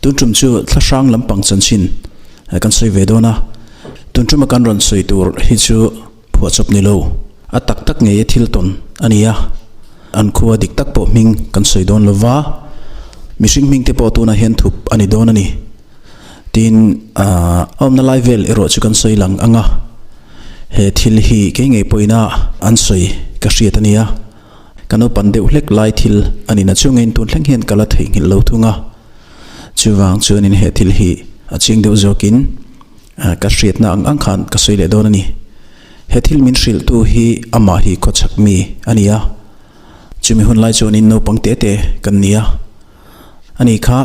Tun tum chu thlahrang lampang chanchin kan sawi ve dawn a, tun tuma kan rawn sawi tur hi chu phuahchawp ni lo, a tak tak ngei a thil tawn a ni a, an khua dik tak pawh hming kan sawi dawn lo va, mihring hming te pawh tunah hian thup a ni dawn a ni. Tin, a awmna lai vel erawh chu kan sawi lang ang a, he thil hi kei ngei pawhin a an sawi ka hriat a ni a. Ka naupan deuh hlek lai thil a ni na chungin tun thleng hian ka la theihnghilh lo thung a. Chuvang chuanin he thil hi a ching deuh zawkin ka hriatna ang ang khan ka sawi leh dawn a ni. He thil min hrilhtu hi amah hi khawchhak mi a ni a. Chumi hun lai chuanin naupang te te kan ni a. Ani kha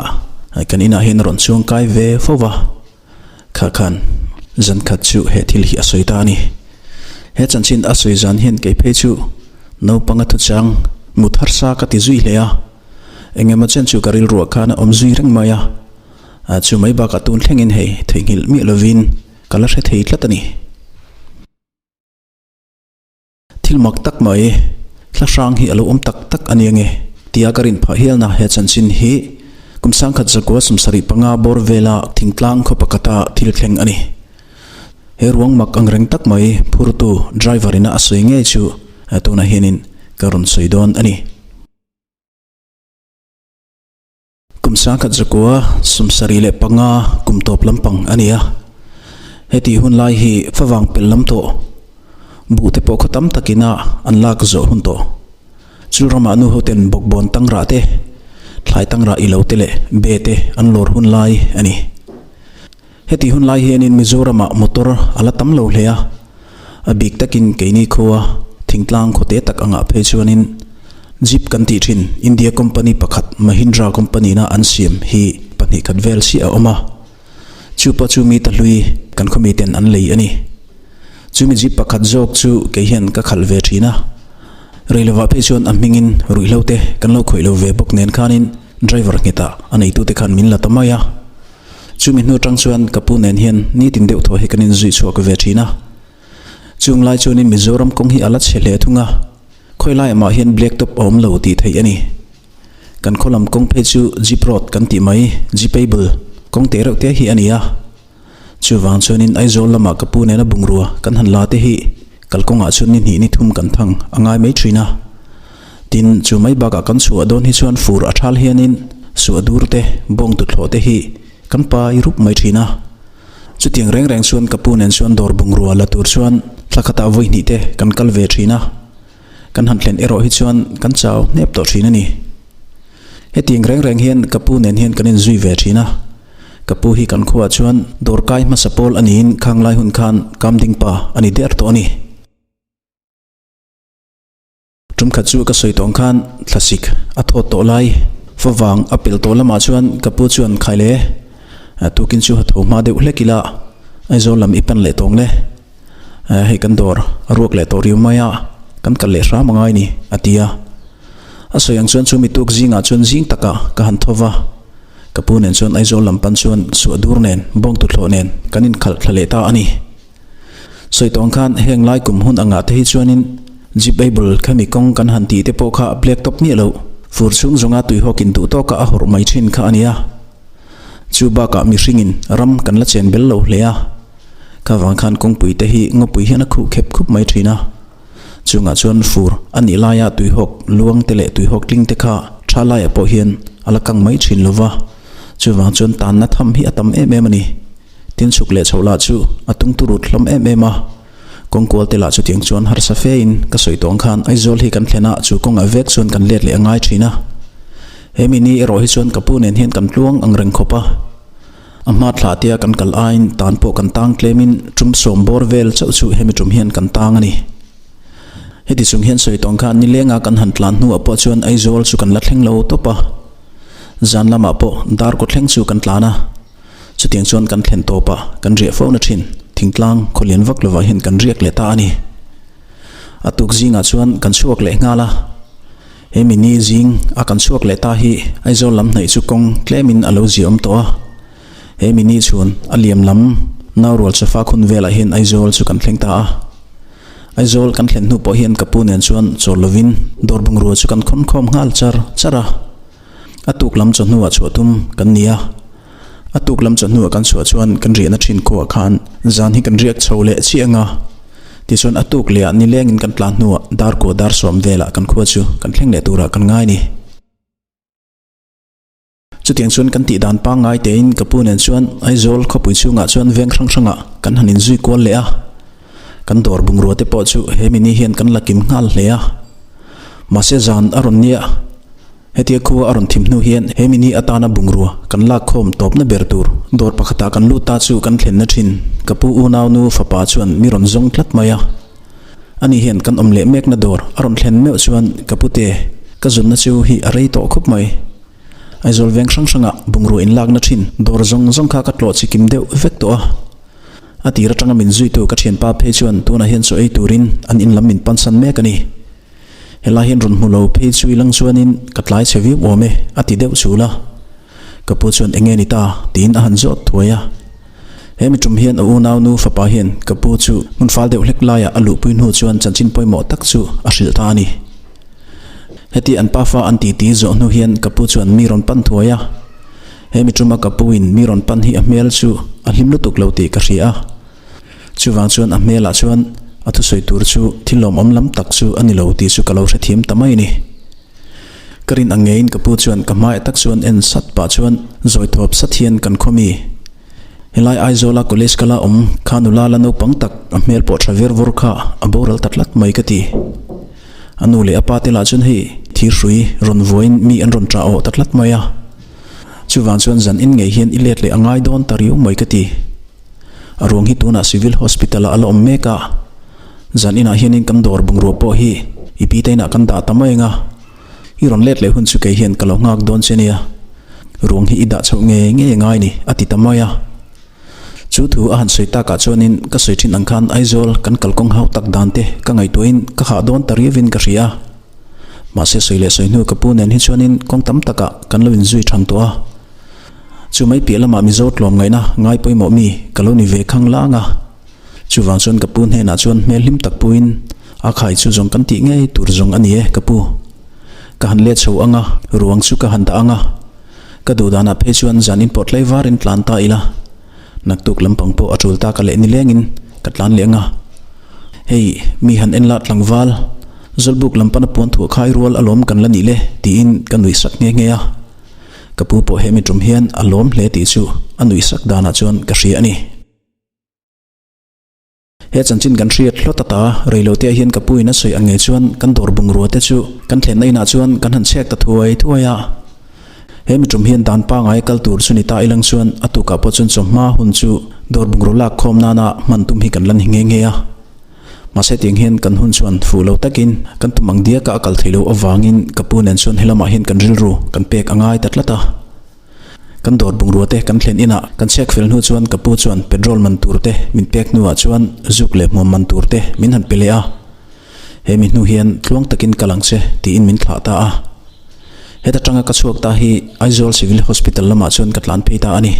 kan inah hian a rawn chuangkai ve fo va. Kha khan zan khat chu he thil hi a sawi ta a ni. He chanchin a sawi zan hian kei phei chu naupanga thuchang mut harsa ka ti zui hle a, eng emaw chen chu ka rilruah khan a awm zui reng mai a, chu mai bakah tun thlengin hei theihnghilh miah lovin ka la hre thei tlat a ni. Thil mak tak mai, thlahrang hi a lo awm tak tak a ni ange tia ka rin phah hialna he chanchin hi kum sangkhat zakua 75 bawr vela thingtlang khaw pakhata thil thleng a ni. He ruang mak ang reng tak mai phurtu driver ina a sawi ngei chu tunah hianin ka rawn sawi dawn a ni. Kum 1975 kum tawp lampang a ni a, heti hun lai hi favang pel lam tawh buh te pawh khaw tam takin a an lak zawh hun tawh. Chu ramah nu hoten bawkbawn tangrah te, thlai tangrah ilo te leh be te an lawr hun lai a ni. Heti hun lai hianin Mizoramah motor a la tam lo hle a, a bik takin keini khua thingtlang khawte tak angah phei chuanin Jeep kan tih thin India company pakhat Mahindra company na an siam hi pahnih khat vel chiah a awm a, chu pawh chu mi ta hlui kan khaw miten an lei a ni. Chumi Jeep pakhat zawk chu kei hian ka khalh ve thin a, reilovah phei chuan a hmingin ruihhlo te kan lo khawih lo ve bawk nen khanin driver nghetah a neitute khan min la ta mai a. Chumi hnu atang chuan ka pu nen hian nitin deuh thaw hi kan inzui chhuak ve thin a. Chung lai chuanin Mizoram kawng hi a la chhe hle thung a, khawi laiah mah hian black top a awm lo tih theih a ni. Kan khaw lam kawng phei chu jeep road kan tih mai, jeepable, kawng teh reuh te hi a ni a. Chuvang chuanin Aizawl lamah ka pu nena bungrua kan han la te hi kalkawngah chuan ni hnih ni thum kan thang a ngai mai thin a. Tin, chu mai bakah kan chhuah dawn hi chuan fur a thal hianin suah dur te, bawng tuthlawh te hi kan pai rup mai thin a. Chutiang reng reng chuan ka pu nen chuan dawr bungrua la tur chuan thla khatah vawi hnih te kan kal ve thin a. Kan han thlen erawh hi chuan kan chau hnep tawh thin a ni. Hetiang reng reng hian ka pu nen hian kan inzui ve thin a. Ka pu hi kan khuaah chuan dawr kai hmasa pawl a niin khang lai hun khan Kamding pa a ni der tawh a ni. Tum khat chu ka sawi tawng khan thlasik a thawt tawh lai favang a pel tawh lamah chuan ka pu chuan khai le tukin chu tho hma deuh hlek ila Aizawl lam i pan leh tawng le hei kan dawr a ruak leh tawh riau mai a kan kal leh hram angai ni a ti a. A sawi ang chuan chumi tuk zingah chuan zing takah ka han tho va ka pu nen chuan Aizawl lam pan chuan suah dur nen bawng tuthlawh nen kan inkhalh thla leh ta a ni. Sawi tawng khan heng lai kum hun angah te hi chuanin Jeep Able khami kawng kan han tih te pawh kha a black top miah loh, fur chhung zawnga tuihawkin duh tawka a hawrh mai thin kha a nia. Chu bakah mihringin ram kan la chen bel lo hle a, kha vang khan kawngpui te hi ngawpui hian a khuh khep khup mai thin a. Chungah chuan fur a nih laia tuihawk luang te leh tuihawk tling te kha tha laiah pawh hian a la kang mai thin lova, chuvang chuan tanna tham hi a tam em em a ni. Tin chhuk leh chhoh lah chu a tung turut hlawm em em a, kawng kual te lah chutiang chuan harsa fe in ka sawi tawng khan Aizawl hi kan thlen a, chu kawngah vek chuan kan let leh a ngai thin a. He mi ni erawh hi chuan ka pu nen hian kan tluang ang reng khawp a, a hma thlah tia kan kal aiin tan pawh kan tang tlem in tum sawm bawr vel chauh chu hemi tum hian kan tang a ni. Heti chung hian sawi tawng khan nilenga kan han tlan hnuah pawh chuan Aizawl chu kan la thleng lo tawp a, zan lamah pawh dar kaw thleng chu kan tlan a. Chutiang chuan kan thlen tawpah kan riah fo na thin, thingtlang khawlian vak lovah hian kan riak leh ta a ni. A tuk zingah chuan kan chhuak leh nghal a, he mi ni zing a kan chhuak leh ta hi Aizawl lam hnaih chu kawng tlemin a lo ziaawm tawh a, he mi ni chhun a liam lam Naurual Chafa khun velah hian Aizawl chu kan thleng ta a. Aizawl kan thlen hnu pawh hian ka pu nen chuan chawl lovin dawr bungrua chu kan khawn khawm nghal char char a. A tuk lam chawhnuah chhuah tum kan ni a. A tuk lam chawhnuah kan chhuah chuan kan riahna thin khuaah khan zan hi kan riak chho leh chiah ang a. Tichuan a tuk lehah nilengin kan tlan hnuah dar kua dar sawm velah kan khua chu kan thleng leh turah kan ngai ni. Chutiang chuan kan tih dan pangngai tein ka pu nen chuan Aizawl khawpui chhungah chuan veng hrang hrangah kan han inzui kual leh a. Kan dawr bungrua te pawh chu he mini hian kan la kim nghal hle a. Mahse zan a rawn nia, hetia khua a rawn thim hnu hian he mini atana bungrua kan lak khawm tawpna ber tur dawr pakhatah kan lut ta chu kan thlenna thin ka pu unaunu fapa chuan mi rawn zawng tlat mai a. Ani hian kan awm leh mekna dawr a rawn thlen meuh chuan ka pute ka zunna chu hi a rei tawh khawp mai. Aizawl veng hrang hrangah bungrua inlakna thin dawr zawng zawng kha ka tlawh chi kim deuh vek tawh a. A tir atanga min zuitu ka thianpa phei chuan tunah hian chaw ei turin an in lam min pansan mek a ni. Helai hian rawn hmu lo phei chu ilang chuanin ka tlai chhe viau awm e a ti deuh chul a. Ka pu chuan enge ni ta tiin a han zawt thuai a. He mi tum hian a unau nu fapa hian ka pu chu hmun fal deuh hlek laiah a luhpui hnu chuan chanchin pawimawh tak chu a hrilh ta a ni. Heti an pafa an titi zawh hnu hian ka pu chuan mi rawn pan thuai a. He mi tuma ka pu in mi rawn pan hi a hmel chu a hlim lutuk lo tih ka hria a. Chuvang chuan a hmelah chuan a thusawi tur chu thil lawmawm lam tak chu a ni lo tih chu ka lo hrethiam ta mai a ni. Ka rin ang ngeiin ka pu chuan ka hmaiah tak chuan en sat pah chuan zawi thawp sat hian kan khaw mi. Helai Aizawla college kala awm kha nula la naupang tak a hmel pawh tha ver vawr kha a boral ta tlat mai ka ti. A nu leh a pa te lah chuan hei thir hrui rawn vuain mi an rawn ṭah awh ta tlat mai a. Chuvang chuan zan in ngei hian i let leh a ngai dawn ta riau mai ka ti. A ruang hi tunah Civil Hospital ah a la awm mek a, zan inah hianin kan dawr bungrua pawh hi i pi te inah kan dah ta mai ang a, i rawn let leh hun chu kei hian ka lo nghak dawn che nia, ruang hi i dah chhoh ngei ngei a ngai ni a ti ta mai a. Chu thu a han sawi takah chuanin ka sawi thin ang khan Aizawl kan kalkawng hau tak dan te ka ngaihtuahin ka hah dawn ta riauin ka hria a. Mahse sawi leh sawi hnu ka pu nen hi chuanin kawng tam takah kan lo inzui than tawh a. Chu mai piah lamah Mizo tlawm ngaihna ngai pawimawh mi ka lo ni ve khang lang a. Chuvang chuan ka pu hnenah chuan hmel hlim tak puin a khai chu zawng kan tih ngei tur zawng a ni e ka pu. Ka han let chho ang a, ruang chu ka han dah ang a. Ka duh danah phei chuan zan in pawh tlai varin tlan ta ila. Naktuk lampang pawh a tul tak a leh nilengin ka tlan leh ang a. Hei, mi han en lah tlangval, Zawlbuk lam pana puan thuah khai rual alawm kan la nih le tiin ka nuih sak nghe nghe a. Ka pu pawh hemi tum hian a lawm hle tih chu a nuih sak danah chuan ka hria a ni. He chanchin kan hriat hlawt ata reilote ah hian ka pu in a sawi ang ngei chuan kan dawr bungrua te chu kan thlenna inah chuan kan han chhek ta thuai thuai a. He mi tum hian dan pangai kal tur chu ni ta ilang chuan a tukah pawh chuan chawhma hun chu dawr bungrua lak khawm nana hman tum hi kan la ni nghe nghe a. Mahse tiang hian kan hun chuan fuh lo takin kan tum ang diaka a kal thei loh avangin ka pu nen chuan helamah hian kan rilru kan pek a ngai ta tlat a. Kan dawr bungrua te kan thlen inah kan chhiak fel hnu chuan ka pu chuan petrol man tur te min pek hnuah chuan zuk leh hmuam man tur te min han pe leh a. He mi hnu hian tluang takin kal ang che tiin min thlah ta a. Heta tanga ka chhuak ta hi Aizawl Civil Hospital lamah chuan ka tlan phei ta a ni.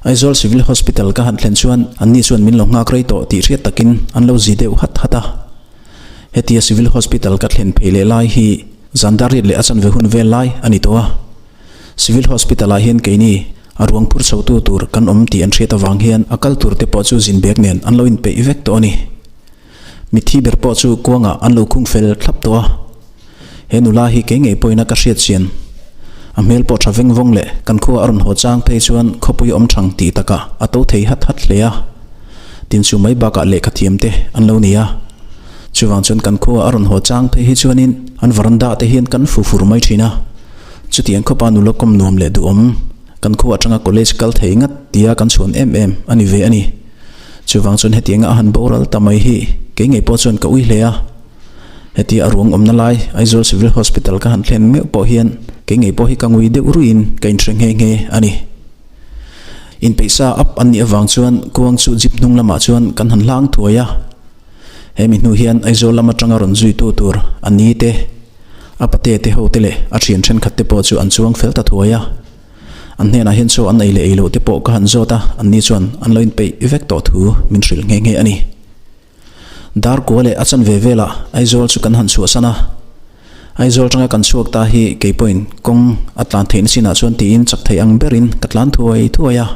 Aizawl Civil Hospital ka han thlen chuan anni chuan min lo nghak rei tawh tih hriat takin an lo zi deuh hat hat a. Hetia Civil Hospital ka thlen phei leh lai hi zan dar riat leh a chanve hun vel lai a ni tawh a. Civil Hospital ah hian keini a ruang phur chhotu tur kan awm tih an hriat avang hian a kal tur te pawh chu zin bek nen an lo inpeih vek tawh a ni. Mitthi ber pawh chu kuangah an lo khung fel thlap tawh a. He nula hi kei ngei pawhin a ka hriat chian. A hmel pawh tha veng vawng leh kan khua a rawn haw chang phei chuan khawpui awm thang tih takah a to thei hat hat hle a. Tin chu mai bakah lehkha thiam te an lo ni a. Chuvang chuan kan khua a rawn haw chang phei hi chuanin an veranda te hian kan fu fur mai thin a. Chutiang khawpa nula kawm nuam leh duhawm kan khua atanga college kal thei ngat tia kan chhuan em em a ni ve a ni. Chuvang chuan hetianga a han boral ta mai hi kei ngei pawh chuan ka ui hle a. Heti a ruang awmna lai Aizawl Civil Hospital ka han thlen meuh pawh hian kei ngei pawh hi ka ngui deuh ruiin ka inhre nghe nghe a ni. Inpeihsa up an nih avang chuan kuang chu jeep hnung lamah chuan kan han hlang thuai a. Hemi hnu hian Aizawl lam atanga rawn zuitu tur a ni te, a pate te ho te leh a thian thenkhat te pawh chu an chuang fel ta thuai a. An hnenah hian chaw an ei leh ei loh te pawh ka han zawt a, anni chuan an lo inpeih vek tawh thu min hrilh nghe nghe a ni. Dar kua leh a chanve velah Aizawl chu kan han chhuahsan a. Aizawl atanga kan chhuak ta hi kei pawhin kawng a tlan theihna chinah chuan tiin chak thei ang berin ka tlan thuai thuai a.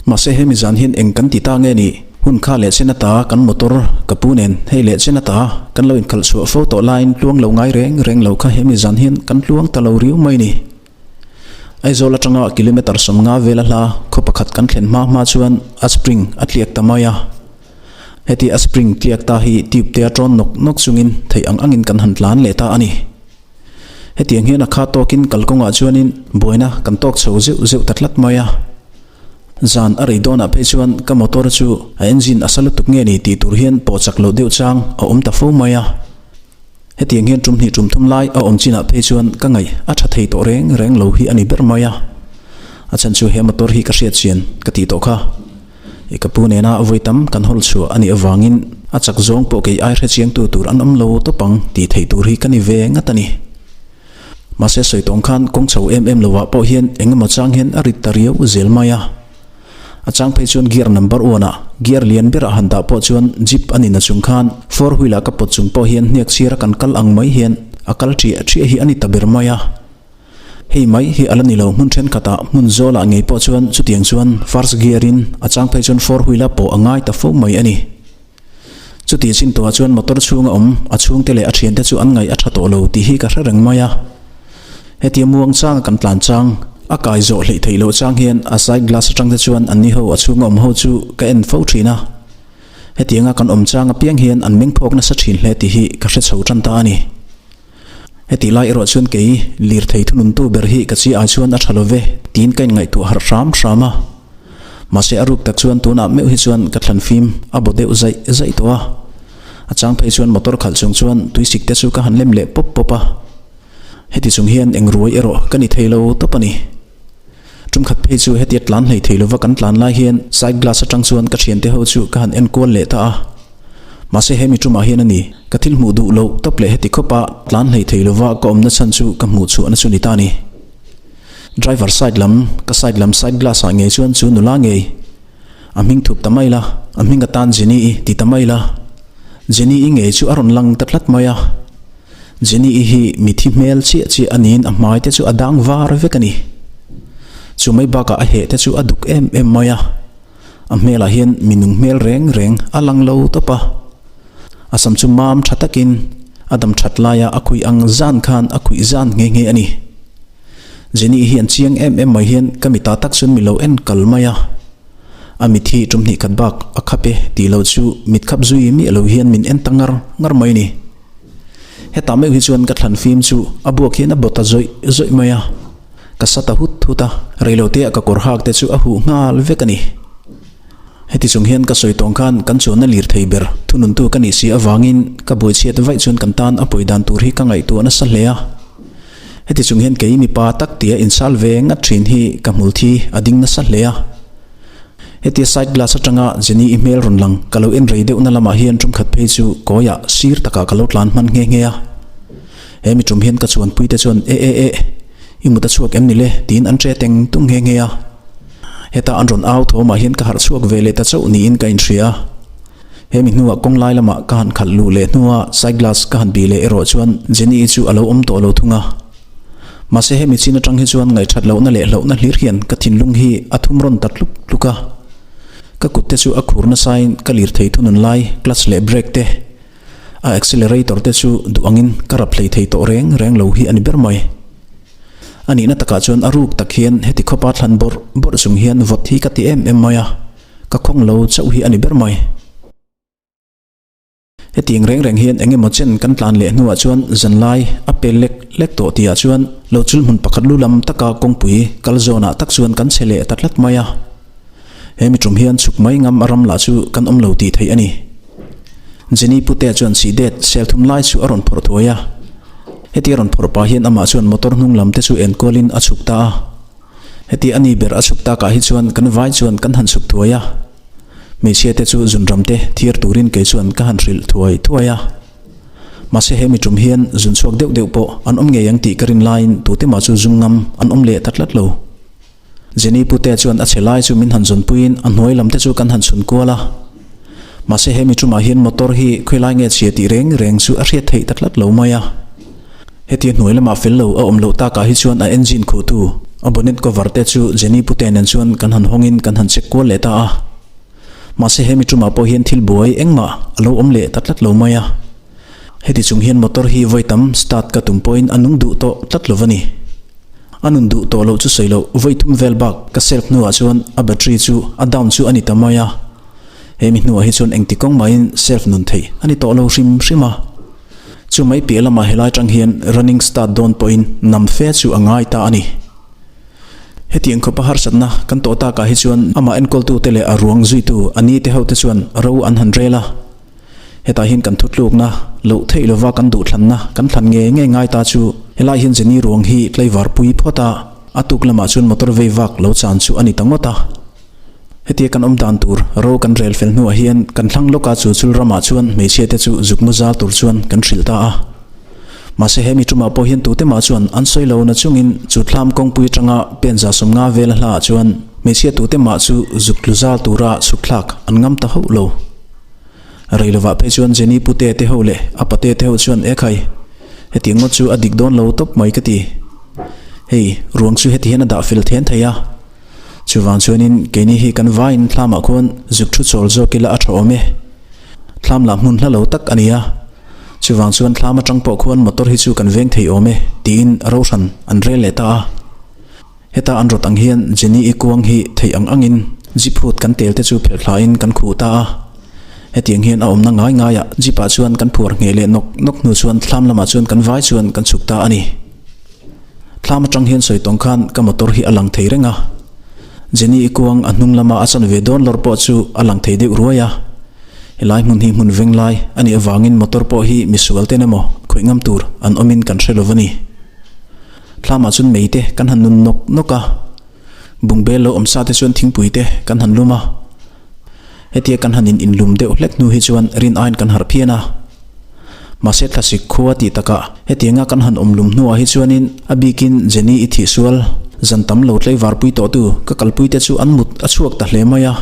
Mahse hemi zan hian eng kan ti ta nge ni? Hun kha leh chen ata kan motor ka pu nen hei leh chen ata kan lo inkhalh chhuah fo tawh laiin tluang lo ngai reng reng lo kha hemi zan hian kan tluang ta lo riau mai ni. Aizawl atanga kilometre 50 vela hla khaw pakhat kan thlen hma hma chuan a spring a tliak ta mai a. Heti a spring tliak ta hi tube te a tawn nawk nawk chungin theih ang angin kan han tlan leh ta a ni. Hetiang hian a kha tawkin kalkawngah chuanin buaina kan tawk chho zeuh zeuh ta tlat mai a. Zan a rei dawnah phei chuan ka motor chu a engine a sa lutuk nge ni tih tur hian pawh chak loh deuh chang a awm ta fo mai a. Hetiang hian tum hnih tum thum lai a awm chinah phei chuan ka ngaih a tha thei tawh reng reng lo hi a ni ber mai a. A chhan chu he motor hi ka hriat chian ka tih tawh kha. I ka pu nena vawi tam kan hawl chhuah a nih avangin a chak zawng pawh kei ai hre chiangtu tur an awm lo tawp ang tih theih tur hi ka ni ve ngat a ni. Mahse sawi tawng khan kawng chho em em lovah pawh hian eng emaw chang hian a rit ta riau zel mai a. A chang phei chuan gear number one ah gear lian berah han dah pawh chuan jeep a nina chung khan four wheel ah ka pawt chung pawh hian hniak chhira kan kal ang mai hian a kal ṭiah ṭiah hi a ni ta ber mai a. Hei mai hi a la ni lo hmun thenkhatah hmun zawlah ngei pawh chuan chutiang chuan first gear in a chang phei chuan four wheel a pawh a ngai ta fo mai a ni. Chuti chin tuah chuan motor chhunga awm a chhungte leh a thiante chu an ngaih a tha tawh lo tih hi ka hre reng mai a. Hetia muang changa kan tlan chang, a kai zawh hleih theih loh chang hian a side glass atang te chuan anni ho a chhunga awm ho chu ka en fo thin a. Hetianga kan awm chang apiang hian an meng phawk nasa thin hle tih hi ka hre chho tan ta a ni. Heti lai erawh chuan kei lirthei thununtu ber hi ka chi ai chuan a tha lo ve tiin ka inngaihtuah harh hram hram a. Mahse a ruk tak chuan tunah meuh hi chuan ka thlan fim a baw deuh zaih zaih tawh a. A chang phei chuan motor khalh chung chuan tuisik te chu ka han lem leh pawp pawp a. Heti chung hian eng ruai erawh ka ni thei lo tawp a ni. Tumkhat phei chu hetia tlan hlei thei lova kan tlan lai hian side glass atang chuan ka thiante ho chu ka han en kual leh ta a. Mahse hemi tumah hian a ni, ka thil hmuh duh loh tawp leh heti khawpa tlan hlei thei lova ka awmna chhan chu ka hmuh chhuahna chu ni ta a ni. Driver side lam, ka side lam side glass ah ngei chuan chu nula ngei a hming thup ta mai la, a hming atan Jenny-i ti ta mai la. Jenny-i ngei chu a rawn lang ta tlat mai a. Jenny-i hi mithi hmel chiah chiah a niin a hmai te chu a dang var vek a ni. Chu mai bakah a heh te chu a duk em em mai a. A hmelah hian mi nung hmel reng reng a lang lo tawp a. A sam chu mam tha takin a dam that laia a khuih ang zan khan a khuih zan nghe nghe a ni. Jenny hian chiang em em mai hian ka mita tak chuan mi lo en kal mai a. A mit hi tum hnih khat bak a khap e tih loh chu mit khap zui miah lo hian min en ta ngar ngar mai a ni. Hetah meuh hi chuan ka thlan fim chu a buak hian a baw ta zawih zawih mai a. Ka sa ta hut hut a, reilote ah ka kawr hak te chu a huh nghal vek a ni. Heti chung hian ka sawi tawng khan kan chuanna lir thei ber thununtu ka nih si avangin ka buaichhiat vaih chuan kan tan a pawi dan tur hi ka ngaihtuah nasa hle a. Heti chung hian kei mipa tak tia insal ve ngat thin hi ka hmul thi a ding nasa hle a. Hetia side glass atanga Jenny i hmel rawn lang ka lo en rei deuhna lamah hian tumkhat phei chu kawiah sir takah ka lo tlan hman nghe nghe a. He mi tum hian ka chuanpui te chuan e e e i mut a chhuak em ni le tiin an che teng tung nghe nghe a. Heta an rawn au thawmah hian ka harh chhuak ve leh ta chauh niin ka inhria a. He mi hnuah kawng lai lamah ka han khalh luh leh hnua side glass ka han bih leh erawh chuan Jenny-i chu a lo awm tawh lo thung a. Mahse hemi chin atang hi chuan ngaihṭhat lohna leh hlauhna hlir hian ka thinlung hi a thum rawn ta tluk tluk a. Ka kut te chu a khur nasain ka lirthei thunun lai clutch leh brake te, a accelerator te chu duh angin ka rap hlei thei tawh reng reng lo hi a ni ber mai. A nihna takah chuan a ruk tak hian heti khawpa thlan bawrh bawrh chung hian vawt hi ka ti em em mai a, ka khawng lo chauh hi a ni ber mai. Hetiang reng reng hian eng emaw chen kan tlan leh hnuah chuan zanlai a pel lek lek tawh tihah chuan lo chul hmun pakhat lu lam taka kawngpui kal zawnah tak chuan kan che leh ta tlat mai a. He mi tum hian chhuk mai ngam a ram lah chu kan awm lo tih theih a ni. Jenny Putea chuan sih det sel thum lai chu a rawn phawrh thuai a. Heti a rawn phawrh pah hian amah chuan motor hnung lam te chu enkualin a chhuk ta a. Heti a ni ber a chhuk takah hi chuan kan vai chuan kan han chhuk thuai a. Hmeichhia te chu zunram te thiar turin kei chuan ka han hrilh thuai thuai a. Mahse he mi tum hian zun chhuak deuh deuh pawh an awm ngei ang tih ka rin laiin tute mah chu zung ngam an awm leh ta tlat lo. Jenny Putea chuan a che lai chu min han zawnpuiin a hnuai lam te chu kan han chhun kual a. Mahse he mi tumah hian motor hi khawilai nge chhia tih reng reng chu a hriat theih ta tlat lo mai a. Hetia hnuai lamah fel lo a awm loh takah hi chuan a engine khuhtu a bonnet cover te chu Jenny pute nen chuan kan han hawngin kan han check kual leh ta a. Mahse he mi tumah pawh hian thil buai engmah a lo awm leh ta tlat lo mai a. Heti chung hian motor hi vawi tam start ka tum pawhin a nung duh tawh tlat lo va ni. A nun duh tawh loh chu sawi loh vawi thum vel bak ka self hnuah chuan a battery chu a down chu a ni ta mai a. He mi hnuah hi chuan engti kawng mahin self nun theih a ni tawh lo hrim hrim a. Chu mai piah lamah helai tang hian running start dawn pawhin nam fe chu a ngai ta a ni. Hetiang khawpa harsatna kan tawh takah hi chuan amah enkawltute leh a ruang zuitu a ni te hote chuan ro an han rel a. Hetah hian kan thutlukna loh theih lova kan duhthlanna kan thlan nge nge ngai ta chu helai hian Jenny ruang hi tlaivar pui phawt a, a tuk lamah chuan motor vei vak lo chan chu a ni ta ngawt a. Hetia kan awm dan tur ro kan rel fel hnuah hian kan thlang lawka chu chul ramah chuan hmeichhia te chu zuk mu zal tur chuan kan hrilh ta a. Mahse he mi tumah pawh hian tute mah chuan an sawi lo na chungin chu thlam kawngpui atanga pen za 50 vel a hlaah chuan hmeichhia tute mah chu zuk tlu zal tura chhuk thlak an ngam ta hauh lo. Rei lovah phei chuan Jenny pute te ho leh a pate te ho chuan Ekhai, hetiang ngawt chu a dik dawn lo tawp mai ka ti. Hei, ruang chu heti hian a dah fel then thei a. Chuvang chuanin keini hi kan vaiin thlamah khuan zuk thu chawl zawk ila a tha awm e. Thlam lah hmun hla lo tak a ni a. Chuvang chuan thlam atang pawh khuan motor hi chu kan veng thei awm e tiin rohran an rel leh ta a. Heta an rawt ang hian Jenny-i kuang hi theih ang angin jeep hut kan tel te chu phelh thlain kan khuh ta a. Hetiang hian a awmna ngai ngaiah jeep ah chuan kan phuar ngheh leh nawk nawk hnu chuan thlam lamah chuan kan vai chuan kan chhuk ta a ni. Thlam atang hian sawi tawng khan ka motor hi a lang thei reng a. Jenny-i kuang a hnung lama a chan ve dawn lawr pawh chu a lang thei deuh ruai a. Helai hmun hi hmun veng lai a nih avangin motor pawh hi misual ten emaw khawih ngam tur an awmin kan hre lo a ni. Thlamah chuan mei te kan han nun nawk nawk a. Bungbel lo awm sa te chuan thingpui te kan han lum a. Hetia kan han in inlum deuh hlek hnu hi chuan rin aiin kan harh phian a. Mahse thlasik khua tih takah hetianga kan han awm lum hnuah hi chuanin a bikin Jenny i thih sual zan tam lo tlaivarpui tawhtu ka kalpui te chu an mut a chhuak ta hle mai a.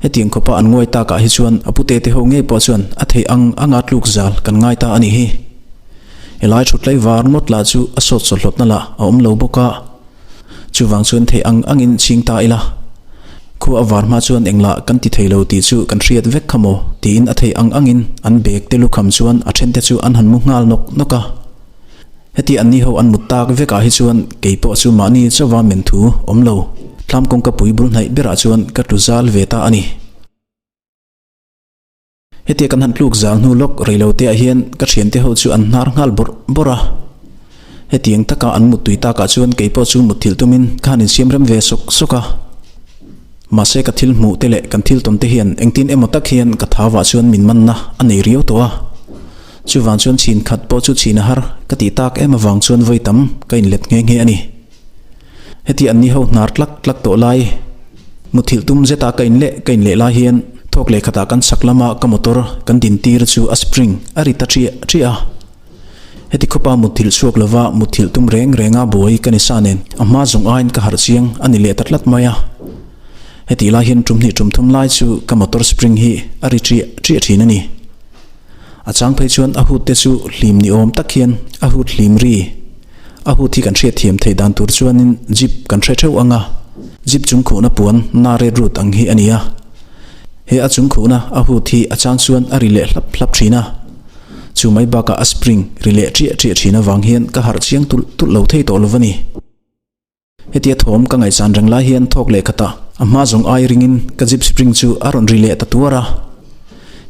Hetiang khawpa an nguai takah hi chuan a pute te ho ngei pawh chuan a theih ang anga tluk zal kan ngai ta a nih hi. Helai thut tlaivar ngawt lah chu a sawt sawhlawtna lah a awm lo bawk a. Chuvang chuan theih ang angin chhing ta ila. Khua a var hma chuan englah kan ti thei lo tih chu kan hriat vek kha maw? tiin a theih ang angin an bag te lukham chuan a thente chu an han mu nghal nawk nawk a. Heti anni ho an mut tak vekah hi chuan kei pawh chu mahni chauva men thu awm lo. Thlam kawngka pui bul hnaih berah chuan ka tlu zal ve ta a ni. Hetia kan han tluk zal hnu lawk rei lo te ah hian ka thiante ho chu an hnar nghal bawrh bawrh a. Hetiang taka an muttui takah chuan kei pawh chu mutthilh tumin ka han insiam rem ve sawk sawk a. Mahse ka thil hmuh te leh kan thil tawn te hian engtin emaw tak hian ka thau ah chuan min manna a nei riau tawh a. Chuvang chuan chhin khat pawh chu chhin a har ka tih tak em avang chuan vawi tam ka inlet nghe nghe a ni. Heti anni ho hnar tlak tlak tawh lai, muthilh tum zeta ka in leh ka in leh lai hian thawk leh khatah kan chhak lama ka motor kan din tir chu a spring a ri ta ṭiah ṭiah a. Heti khawpa muthilh chhuak lova muthilh tum reng renga buai ka ni sa nen a hma zawng aiin ka harh chiang a ni leh ta tlat mai a. Hetih lai hian ṭum hnih ṭum thum lai chu ka motor spring hi a ri ṭiah ṭiah ṭhin a ni. A chang phei chuan a hut te chu hlim ni awm tak hian a hut hlim ri. A hut hi kan hriatthiam theih dan tur chuanin jeep kan hre theuh ang a, jeep chung khuhna puan na red rut ang hi a ni a. He a chung khuhna a hut hi a chang chuan a ri leh hlap hlap thin a. Chu mai bakah a spring ri leh ṭiah ṭiah thin avang hian ka harh chiang tulh tulh lo thei tawh lo a ni. Hetia thawm ka ngaihsan reng lai hian thawk leh khatah a hma zawng ai ringin ka jeep spring chu a rawn ri leh ta tuar a.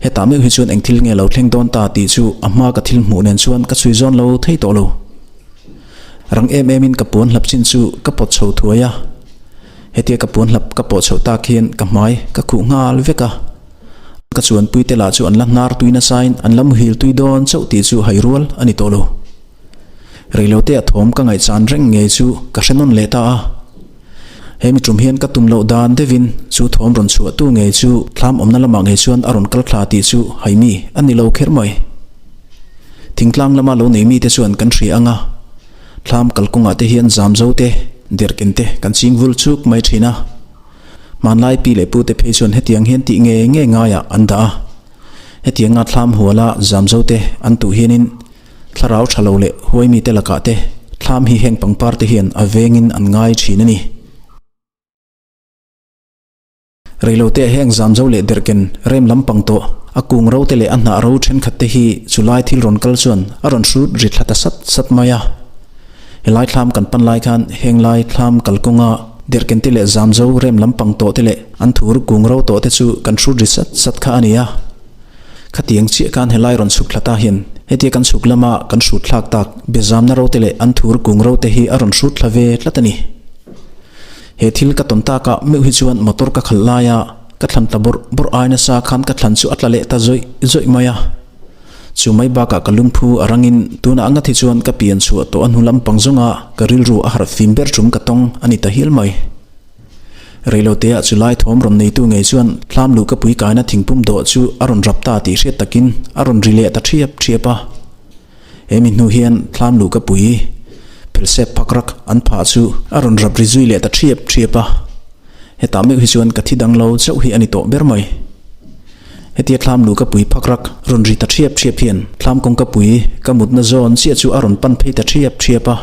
Hetah meuh hi chuan eng thil nge lo thleng dawn ta tih chu a hma ka thil hmuh nen chuan ka chhui zawn lo thei tawh lo. Rang em em in ka puan hlap chin chu ka pawt chho thuai a. Hetia ka puan hlap ka pawh chhoh tak hian ka hmai ka khuh nghal vek a. Ka chuanpui te lah chu an la hnar tui nasain an la muhil tui dawn chauh tih chu hai rual a ni tawh lo. Reilote a thawm ka ngaihchan reng ngei chu ka hre nawn leh ta a. He mi tum hian ka tum loh dan deuhin chu thawm rawn chhuah tu ngei chu thlam awmna lamah ngei chuan a rawn kal thla tih chu haimi a ni lo kher mai. Thingtlang lama lo nei mite chuan kan hria ang a, thlam kalkawngah te hian zam zo te, derhken te kan ching vul chuk mai thin a. Hmanlai pi leh pute phei chuan hetiang hian tih ngei ngei ngaiah an dah a. Hetianga thlam huala zam zo te an tuh hianin. Thlarau tha lo leh huai mite lakah te thlam hi heng pangpar te hian a vengin an ngai thin a ni. Reilote heng zamzo leh derhken rem lampang tawh a kung ro te leh a hnah ro thenkhat te hi chulai thil rawn kal chuan a rawn hrut ri thla ta sat sat mai a. Helai thlam kan pan lai khan henglai thlam kalkawnga derhken te leh zamzo rem lampang tawh te leh an thur kung ro tawh te chu kan hrut ri sat sat kha a ni a. Khatiang chiah khan helai rawn chhuk thla ta hian hetia kan chhuk lama kan hrut thlak tak biazamna ro te leh an thur kung ro te hi a rawn hrut thla ve tlat a ni. He thil ka tawn takah meuh hi chuan motor ka khalh laia ka thlan tla bawrh bawrh ai nasa khan ka thlan chu a tla leh ta zawih zawih mai a. Chu mai bakah ka lungphu a rangin tunah angat hi chuan ka pian chhuah tawh a hnu lampang zawnga ka rilru a harh fim ber tum ka tawng a ni ta hial mai. Reiloteah chu lai thawm rawn neitu ngei chuan thlam luh ka pui kaina thingpum dawh chu a rawn rap ta tih hriat takin a rawn ri leh ta thiap thiap a. He mi hnu hian thlam luh ka pui phelsep phak rak an phah chu a rawn rap ri zui leh ta thiap thiap a. Hetah meuh hi chuan ka thi dang lo chauh hi a ni tawh ber mai. Hetia thlam luh ka pui phak rak rawn ri ta thiap thiap hian thlam kawngka pui ka mutna zawn chiah chu a rawn pan phei ta thiap thiap a.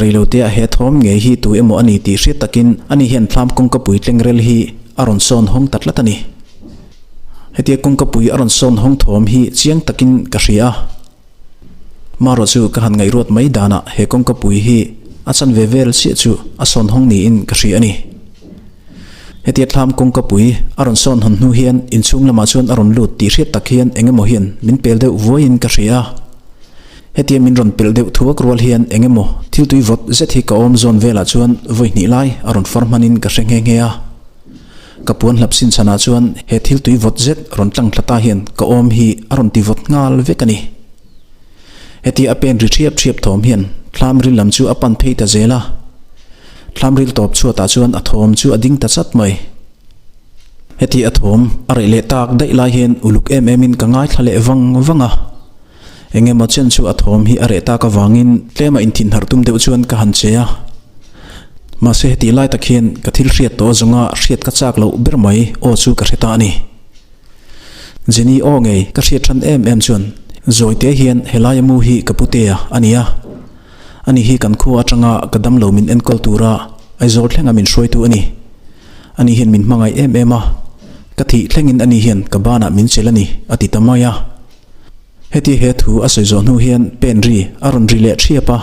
Reiloteah he thawm ngei hi tu emaw a ni tih hriat takin ani hian thlam kawngka pui tlengrel hi a rawn sawn hawng ta tlat a ni. Hetia kawngka pui a rawn sawn hawng thawm hi chiang takin ka hria a. Marawh chu ka han ngaihruat mai danah he kawngka pui hi a chanve vel chiah chu a sawn hawng niin ka hria a ni. Hetia thlam kawngka pui a rawn sawn hawn hnu hian inchhung lamah chuan a rawn lut tih hriat tak hian eng emaw hian min pel deuh vuaiin ka hria a. Hetia min rawn pelh deuh thuak rual hian eng emaw thil tui vawt zet hi ka awm zawn velah chuan vawi hnih lai a rawn far hmanin ka hre nghe nghe a. Ka puan hlap sin chhanah chuan he thil tui vawt zet rawn tlang thla ta hian ka awm hi a rawn ti vawt nghal vek a ni. Hetia a pen ri thiap thiap thawm hian thlam ril lam chu a pan phei ta zel a. Thlam ril tawp chhuatah chuan a thawm chu a ding ta chat mai. Heti a thawm a reh leh tak daih lai hian uluk em emin ka ngaithla leh vang vang a. Eng emaw chen chu a thawm hi a reh tak avangin tlema inthinharh tum deuh chuan ka han che a. Mahse hetih lai tak hian ka thil hriat tawh zawnga hriat ka chak loh ber mai aw chu ka hre ta a ni. Jenny aw ngei ka hriat than em em chuan Zawite hian helai mu hi ka putea a ni a. Ani hi kan khua atanga ka damlo min enkawl tura Aizawl thlenga min hruaitu a ni. Ani hian min hmangaih em em a, ka thih thlengin ani hian ka banah min chelh a ni a ti ta mai a. Heti he thu a sawi zawh hnu hian pen ri a rawn ri leh thiap a.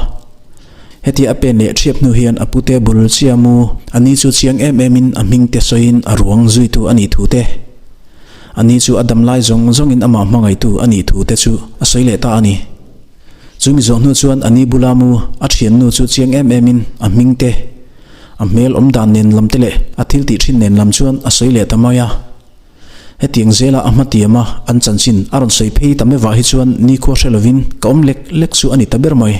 Heti a pen leh thiap hnu hian a pute bul chia mu a ni chu chiang em em in a hming te sawiin a ruang zuitu a nih thu te, a ni chu a dam lai zawng zawngin amah hmangaihtu a nih thu te chu a sawi leh ta a ni. Chu mi zawh hnu chuan a ni bula mu a thiannu chu chiang em em in a hming te, a hmel awm dan nen lam te leh a thil tih thin nen lam chuan a sawi leh ta mai a. Hetiang zela a hmatiam a an chanchin a rawn sawi phei ta mevah hi chuan nikhua hre lovin ka awm lek lek chu a ni ta ber mai.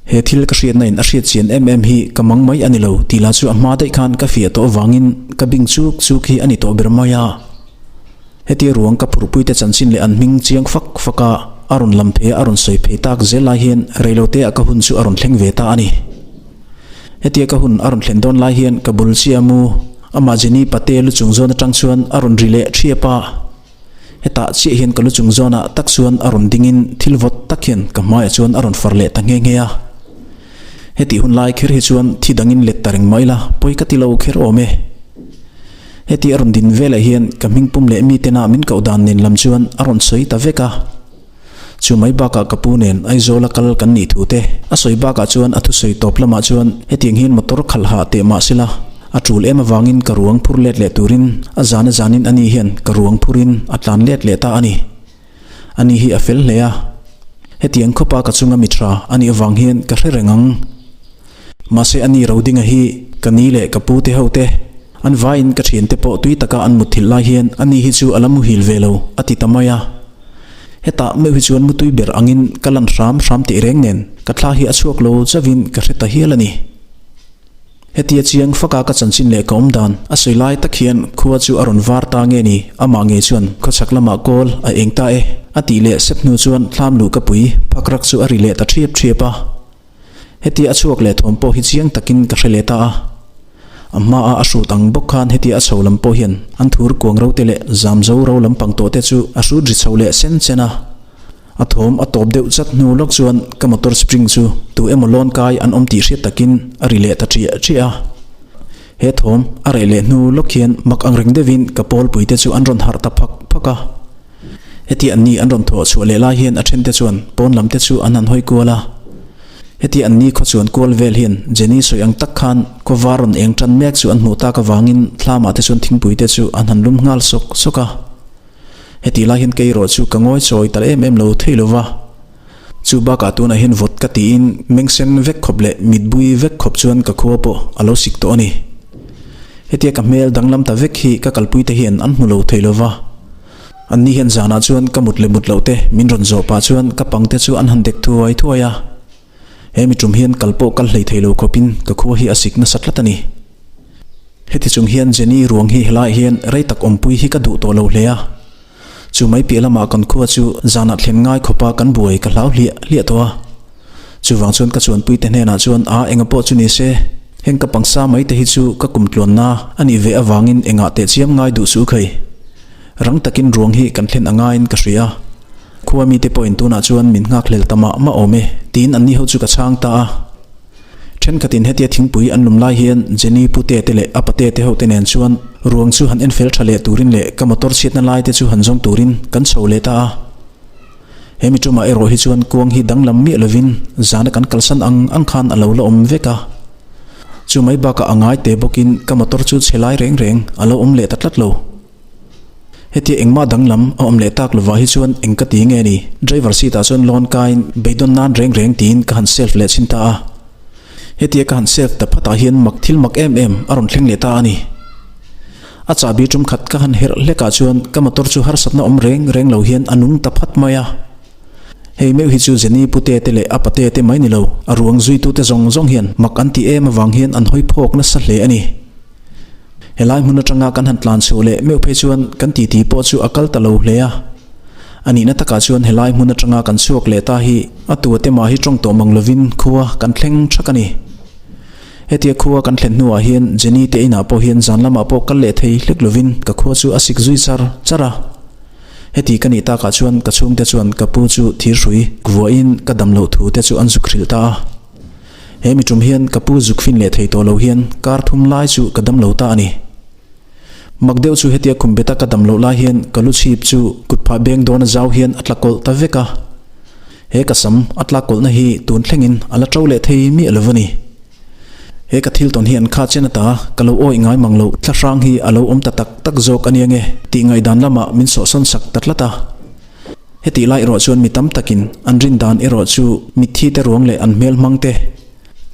He thil ka hriatna in a hriat chian em em hi ka mang mai a ni lo tih lah chu a hma daih khan ka fiah tawh avangin ka bing chuk chuk hi a ni tawh ber mai a. Hetia ruang ka phurhpui te chanchin leh an hming chiang fak fak a a rawn lam phei a a rawn sawi phei tak zel lai hian reilote ah ka hun chu a rawn thleng ve ta a ni. Hetia ka hun a rawn thlen dawn lai hian ka bul chiah mu amah Jenny pate lu chung zawn atang chuan a rawn ri leh thiap a. Hetah chiah hian ka lu chung zawnah tak chuan a rawn dingin thil vawt tak hian ka hmaiah chuan a rawn far leh ta nghe nghe a. Hetih hun lai kher hi chuan thi dangin let ta reng mai la pawi ka ti lo kher awm e. Heti a rawn din veleh hian ka hmingpum leh mitena min koh dan nen lam chuan a rawn sawi ta vek a. Chu mai bakah ka pu nen Aizawla kal kan nih thu te a sawi bakah chuan a thusawi tawp lamah chuan hetiang hian motor khalh hah teh mah sela a tul em avangin ka ruang phur let leh turin a zan a zanin ani hian ka ruang phurin a tlan let leh ta a ni. Ani hi a fel hle a, hetiang khawpa ka chunga mi tha a nih avang hian ka hre reng ang. Mahse ani Rodinga hi ka ni leh ka pu te ho te an vaiin ka thiante pawh tui taka an mutthilh lai hian ani hi chu a la muhil ve lo a ti ta mai a. Hetah meuh hi chuan mutui ber angin ka lan hram hram tih reng nen ka thla hi a chhuak lo chauhin ka hre ta hial a ni. Hetia chiang faka ka chanchin leh ka awm dan a sawi lai tak hian khua chu a rawn var ta nge ni amah ngei chuan khawchhak lamah kawl a eng ta e a tih leh sep hnu chuan thlam luh ka pui phak rak chu a ri leh ta thiap thiap a. Hetia a chhuak leh thawm pawh hi chiang takin ka hre leh ta a. A hmaa a hrut ang bawk khan hetia a chho lam pawh hian an thur kuang ro te leh zam zo ro lampang tawh te chu a hrut ri chho leh sen chen a. A thawm a tawp deuh chat hnu lawk chuan ka motor spring chu tu emaw lawn kai an awm tih hriat takin a ri leh ta ṭiah ṭiah a. He thawm a reh leh hnu lawk hian mak ang reng deuhin ka pawlpui te chu an rawn harh ta phak phak a. Heti anni an rawn thawh chhuah leh lai hian a thente chuan pawn lam te chu an han hawi kual a. Heti anni khaw chuan kual vel hian Jenny sawi ang tak khan khaw var rawn eng tan mek chu an hmuh tak avangin thlamah te chuan thingpui te chu an han lum nghal sawk sawk a. Heti lai hian kei erawh chu ka ngawi chawi tal em em lo thei lo va. Chu bakah tunah hian vawt ka tiin meng sen vek khawp leh mit bui vek khawp chuan ka khua pawh a lo sik tawh a ni. Hetia ka hmel danglam ta vek hi ka kalpui te hian an hmu lo thei lo va. Anni hian zanah chuan ka mut leh mut loh te min rawn zawh pah chuan ka pang te chu an han dek thuai thuai a. He mi tum hian kal pawh kal hlei thei lo khawpin ka khua hi a sik nasa tlat a ni. Heti chung hian Jenny ruang hi helaiah hian rei tak awmpui hi ka duh tawh lo hle a. Chu mai piah lamah kan khua chu zanah thlen ngai khawpa kan buai ka hlau hliah hliah tawh a. Chuvang chuan ka chuanpuite hnenah chuan a enga pawh chu ni se, heng ka pangsa mai te hi chu ka kum tluanna a nih ve avangin engah teh chiam ngai duh suh khai. Rang takin ruang hi kan thlen a ngaiin ka hria. Khua mite pawhin tunah chuan min nghak hlel ta mah mah awm e, tiin anni ho chu ka chhang ta a. Thenkhatin hetia thingpui an lum lai hian Jenny pute te leh a pate te ho te nen chuan ruang chu han enfel tha leh turin leh ka motor chhiatna lai te chu han zawng turin kan chho leh ta a. He mi tumah erawh hi chuan kuang hi danglam miah lovin zana kan kalsan ang ang khan a lo la awm vek a. Chu mai bakah a ngai te bawkin ka motor chu chhe lai reng reng a lo awm leh ta tlat lo. Hetia engmah danglam a awm leh tak lovah hi chuan eng ka ti nge ni? Driver seat ah chuan lawn kaiin beidawn nan reng reng tiin ka han self leh chhin ta a. Hetia ka han self ta phatah hian mak thil mak em em a rawn thleng leh ta a ni. A chahbi tum khat ka han herh hlekah chuan ka motor chu harsatna awm reng reng lo hian a nung ta phat mai a. Hei meuh hi chu Jenny pute te leh a pate te mai ni lo, a ruang zuitute zawng zawng hian mak an ti em avang hian an hawi phawk nasa hle a ni. Helai hmun atanga kan han tlan chhuah leh meuh phei chuan kan titi pawh chu a kal ta lo hle a. A nihna takah chuan helai hmun atanga kan chhuak leh ta hi a tua te mah hi tawng tawh mang lovin khua kan thleng thak a ni. Hetia khua kan thlen hnuah hian Jenny te inah pawh hian zan lamah pawh kal leh thei hlek lovin ka khua chu a sik zui char char a. Heti ka nih takah chuan ka chhungte chuan ka pu chu thirhrui vuahin ka dam loh thu te chu an zuk hrilh ta a. He mi tum hian ka pu zuk fin leh thei tawh lo hian kar thum lai chu ka dam lo ta a ni. Mak deuh chu hetia khum beta ka dam loh lai hian ka lu chhip chu kut phah beng dawna zau hian a tla kawlh ta vek a. He ka sam a tlak kawlhna hi tun thlengin a la to leh thei miah lo a ni. He ka thil tawn hian kha chen ata ka lo awih ngai mang loh thla hrang hi a lo awm ta tak tak zawk a nia nge tih ngaihdan lamah min sawhsawn sak ta tlat a. Hetih lai erawh chuan mi tam takin an rin dan erawh chu mitthi te ruang leh an hmel hmang te,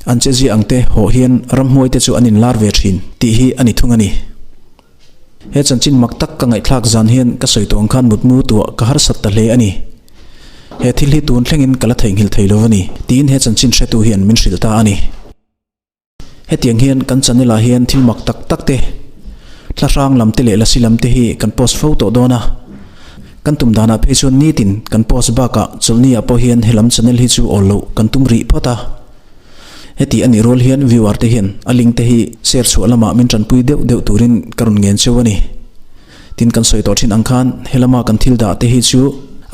an che zia ang te hawh hian ramhmuai te chu an inlar ve thin tih hi a ni thung a ni. He chanchin mak tak ka ngaihthlak zan hian ka sawi tawng khan mutmu tuah ka harsat ta hle a ni. He thil hi tun thlengin ka la theihnghilh thei lo a ni, tiin he chanchin hretu hian min hrilh ta a ni. Hetiang hian kan channel ah hian thil mak tak tak te, thlahrang lam te leh lasi lam te hi kan post fo tawh dawn a. Kan tum danah phei chuan nitin kan post bakah chawlhni ah pawh hian helam channel hi chu awl loh kan tum rih phawt a. Heti a nih rual hian viewer te hian a link te hi share chhuah lamah min tanpui deuh deuh turin ka rawn ngen cheu a ni. Tin kan sawi tawh thin ang khan helama kan thil dah te hi chu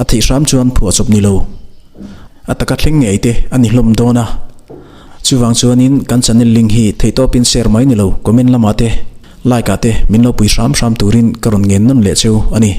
a theih hram chuan phuahchawp ni lo. A taka thleng ngei te a ni hlawm dawn a. Chuvang chuanin kan channel link hi theihtawpin share mai ni lo, comment lamah te, like ah te min lo pui hram hram turin ka rawn ngen nawn leh cheu a ni.